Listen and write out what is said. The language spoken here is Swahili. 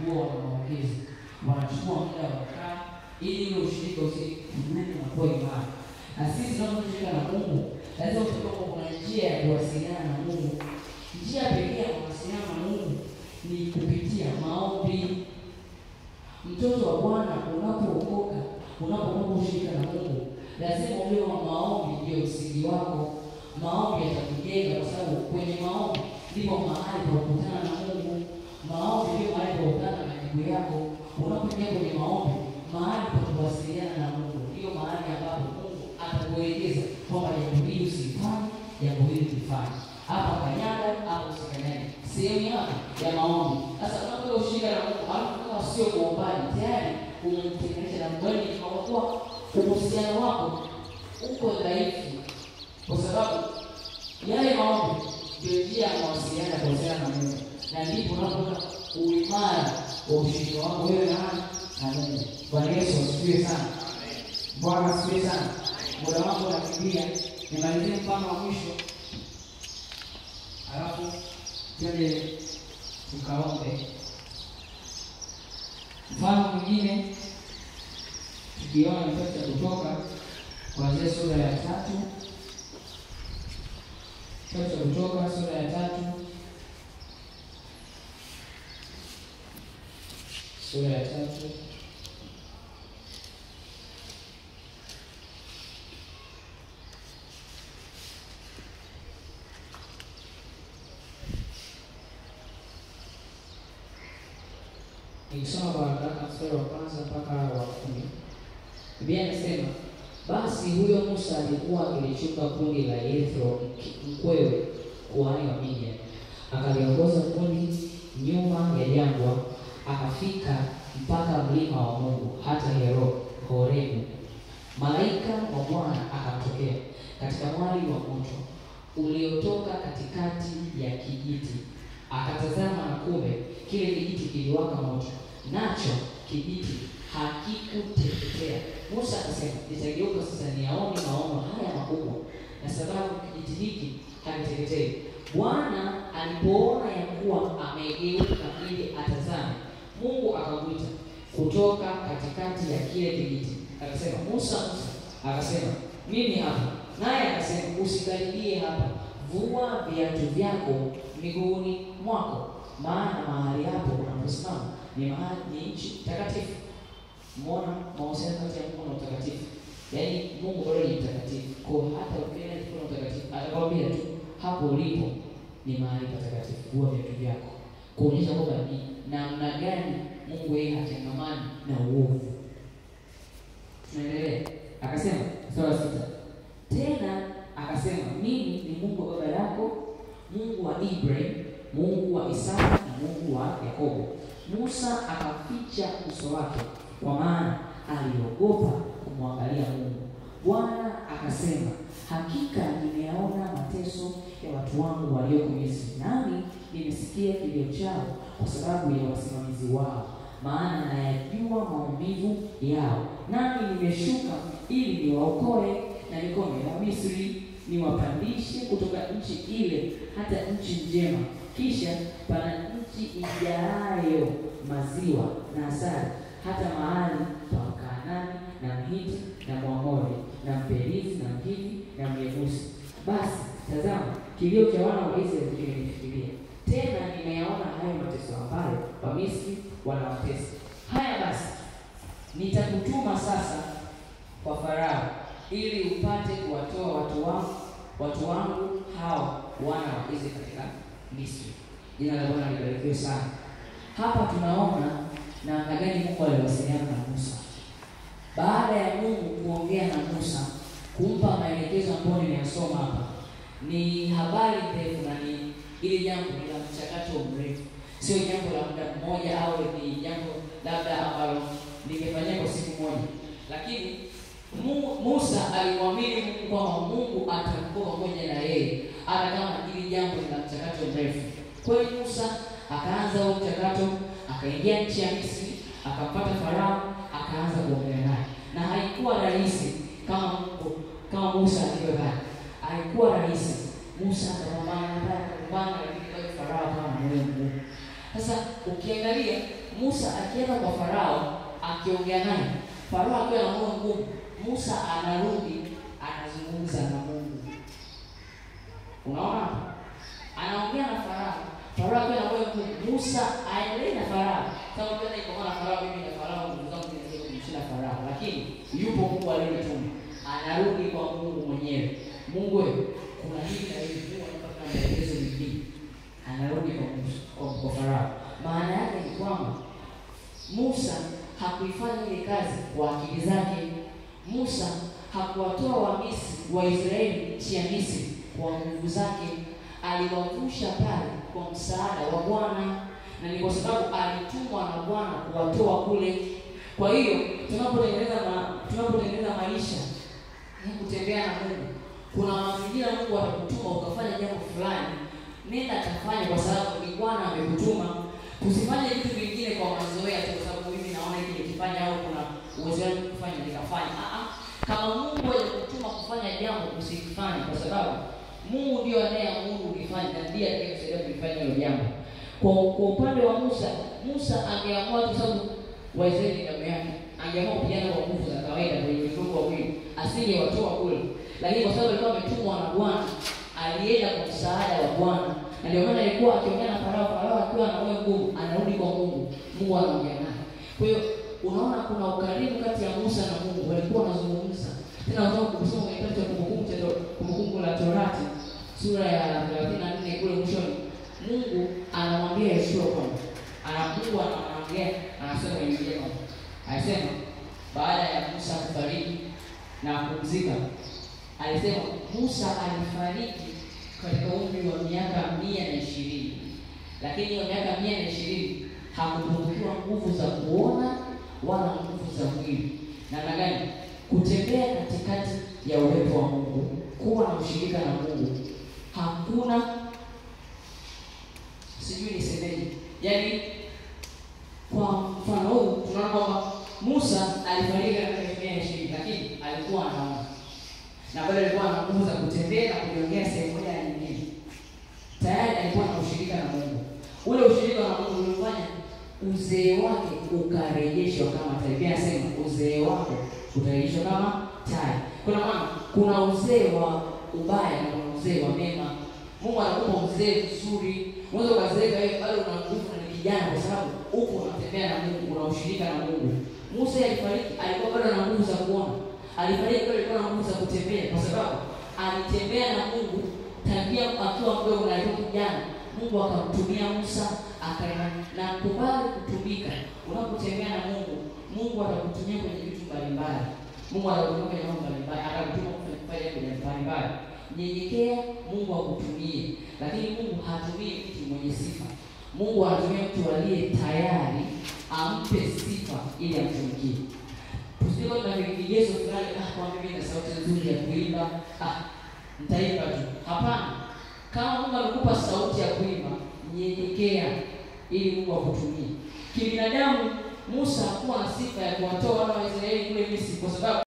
huwa wana maongezi, wanachukua muda wakaa ili ule ushirika uzidi kudumu na kuwa imara. Na sisi tunaposhirika na Mungu lazima tujue kwamba kuna njia ya kuwasiliana na Mungu. Njia pekee ya kuwasiliana na Mungu ni kupitia maombi. Mtoto wa Bwana, unapookoka, unapokuwa ushirika na Mungu, lazima ujue kwamba maombi ndio msingi wako. Maombi yatakujenga, kwa sababu kwenye maombi ndipo mahali pa kukutana na Mungu. Maombi ndio mahali pa kukutana na majibu yako. Unapoingia kwenye maombi, mahali pa kuwasiliana na Mungu, ndio mahali ambapo Mungu atakuelekeza kwamba jambo hili usifanye, jambo hili lifanye, hapa kanyaga, hapa usikanyage, sehemu yako ya maombi. Sasa unapokuwa ushirika na Mungu, halafu kama sio muombaji, tayari umemtenganisha na Mungu, yaani kwa kuwa uhusiano wako uko dhaifu, kwa sababu yale maombi ndio njia ya mawasiliano ya kuwasiliana na Mungu, na ndipo unapoona uimara wa ushirika wako wewe na Mungu. Bwana Yesu asifiwe sana. Bwana asifiwe sana. Muda wangu unakimbia, nimalizie mfano wa mwisho alafu twende tukaombe. Mfano mwingine tukiona kitabu cha Kutoka kuanzia sura ya 3. Kitabu cha Kutoka sura ya 3, sura ya 3 Nikisoma kwa haraka mstari wa kwanza mpaka wa 10. Biblia inasema, basi huyo Musa alikuwa akilichunga kundi la Yethro mkwewe, kuhani wa Midian. Akaliongoza kundi nyuma ya jangwa, akafika mpaka mlima wa Mungu, hata Horebu. Malaika wa Bwana akamtokea katika mwali wa moto uliotoka katikati ya kijiti. Akatazama, na kumbe kile kijiti kiliwaka moto, nacho kijiti hakikuteketea. Musa akasema, nitageuka sasa niyaone maono haya makubwa, na sababu kijiti hiki hakiteketei. Bwana alipoona ya kuwa amegeuka ili atazame, Mungu akamwita kutoka katikati ya kile kijiti, akasema, Musa, Musa. Akasema, mimi hapa. Naye akasema, usikaribie hapa, vua viatu vyako miguuni mwako, maana mahali hapo unaposimama ni mahali ni nchi takatifu. Muona mahusiano kati ya Mungu na utakatifu. Yaani Mungu bado ni mtakatifu. Kwa hata ukienda kuna utakatifu, atakwambia tu hapo ulipo ni mahali patakatifu, vua viatu vyako. Kuonyesha kwamba ni namna gani Mungu yeye hachangamani na uovu. Tunaendelea. Akasema sura 6. Tena akasema, mimi ni Mungu wa baba yako, Mungu wa Ibrahim, Mungu wa Isaka na Mungu wa Yakobo. Musa akaficha uso wake, kwa maana aliogopa kumwangalia Mungu. Bwana akasema, hakika nimeyaona mateso ya watu wangu walioko Misri, nami nimesikia kilio chao kwa sababu ya wasimamizi wao, maana nayajua maumivu yao, nami nimeshuka ili niwaokoe na mikono ya Misri, niwapandishe kutoka nchi ile hata nchi njema. Kisha pana nchi ijayo maziwa na asali, hata mahali pa Kanaani na Mhiti na Mwamori na Mperizi na Mhivi na Myebusi. Basi tazama, kilio cha wana wa Israeli kimenifikiria, tena nimeyaona hayo mateso ambayo Wamisri wanawatesa. Haya basi, nitakutuma sasa kwa Farao ili upate kuwatoa watu wangu hao wana wa Israeli katika Misri. Jina la Bwana libarikiwe sana. Hapa tunaona namna gani Mungu aliwasiliana na Musa. Baada ya Mungu kuongea na Musa, kumpa maelekezo ambayo nimeyasoma hapa, ni habari ndefu na ni ili jambo ni la mchakato mrefu. Sio jambo la muda mmoja au ni jambo labda ambalo ningefanyia kwa siku moja. Lakini Musa alimwamini Mungu kwamba Mungu atakuwa pamoja na yeye hata kama hili jambo ni la mchakato mrefu. Kwa hiyo Musa akaanza huo mchakato, akaingia nchi ya Misri, akampata Farao, akaanza kuongea naye. Na haikuwa rahisi kama Musa alivyodhani. Haikuwa rahisi. Musa akapambana, lakini bado Farao kama moyo mgumu. Sasa ukiangalia Musa akienda kwa Farao akiongea naye, Farao akiwa na moyo mgumu, Musa anarudi anazungumza na Mungu. Unaona hapo? Anaongea na Farao. Farao akiwa na moyo mgumu, Musa aendelee na Farao. Sababu ukiona iko na Farao, mimi na Farao nguvu zangu zinaweza kumshinda Farao, lakini yupo Mungu aliyemtuma. Anarudi kwa Mungu mwenyewe. Mungu wewe, kuna hili na hili, Mungu anampa kama maelekezo mengine. Anarudi kwa Farao. Maana yake ni kwamba Musa hakuifanya ile kazi kwa akili zake. Musa hakuwatoa Wamisri wa Israeli nchi ya Misri kwa nguvu zake. Aliwavusha pale kwa msaada wa Bwana, na ni kwa sababu alitumwa na Bwana kuwatoa kule. Kwa hiyo tunapotengeneza maisha ni kutembea na Mungu. Kuna mazingira Mungu atakutuma ukafanya jambo fulani, nenda kafanye kwa sababu ni Bwana amekutuma. Tusifanye vitu vingine kwa mazoea tu, kwa sababu mimi naona hiki nikifanya au kuna uwezo wangu kufanya nikafanya. Kama Mungu alikutuma kufanya jambo usifanye, kwa sababu Mungu ndiyo anayeamuru ulifanye na ndiye atakayekusaidia kulifanya hilo jambo. Kwa upande wa Musa, Musa angeamua tu, sababu Waisraeli damu yake, angeamua kupigana kwa nguvu za kawaida kwenye ulimwengu wa mwili, asingewatoa kule. Lakini kwa sababu alikuwa ametumwa na Bwana, alienda kwa msaada wa Bwana. Na ndio maana alikuwa akiongea na Farao, Farao akiwa na moyo mgumu, anarudi kwa Mungu, Mungu anaongea naye. Kwa hiyo unaona kuna ukaribu kati ya Musa na Mungu, walikuwa wanazungumza. Tena unataka kusoma kwenye kitabu cha Kumbukumbu la Torati sura ya 34 kule mwishoni, Mungu anamwambia Yoshua kwamba Mungu anamwambia, anasema kwenye Biblia kwamba alisema baada ya Musa kufariki na kupumzika, alisema Musa alifariki katika umri wa miaka 120. Lakini hiyo miaka 120 hakupungukiwa nguvu za kuona wala nguvu za mwili. Namna gani? Kutembea katikati ya uwepo wa Mungu, kuwa na ushirika na Mungu. Hakuna, sijui nisemeje. Yaani kwa mfano huu tunaona kwamba Musa alifariki katika 120, lakini alikuwa anaona. Na bado alikuwa na nguvu za kutembea na kujiongea sehemu moja na nyingine. Tayari alikuwa na ushirika na Mungu. Ule ushirika na Mungu ulifanya uzee wake ukarejeshwa kama tai. Biblia inasema uzee wako utarejeshwa kama tai. Kuna maana kuna uzee wa ubaya na kuna uzee wa mema. Mungu anakupa uzee mzuri. Unaweza ukazeeka wewe bado una nguvu na ni kijana, kwa sababu uko unatembea na Mungu, una ushirika na Mungu. Musa alifariki alikuwa bado na nguvu za kuona. Alifariki bado alikuwa na nguvu za kutembea, kwa sababu alitembea na Mungu tangia akiwa mdogo na alikuwa kijana. Mungu akamtumia Musa akaenda na kubali kutumika. Unapotembea na Mungu, Mungu atakutumia kwenye vitu mbalimbali. Mungu atakutumia kwenye mambo mbalimbali, atakutuma kufanya mambo mbalimbali. Nyenyekea, Mungu akutumie. Lakini Mungu hatumii mtu mwenye sifa. Mungu anatumia mtu aliye tayari ampe sifa ili amtumikie. Tusije na vigezo fulani, kwa mimi na sauti nzuri ya kuimba, nitaimba tu. Hapana. Kama Mungu amekupa sauti ya kuimba, nyenyekea ili Mungu akutumie. Kibinadamu Musa hakuwa na sifa ya kuwatoa wana wa Israeli kule Misri, kwa sababu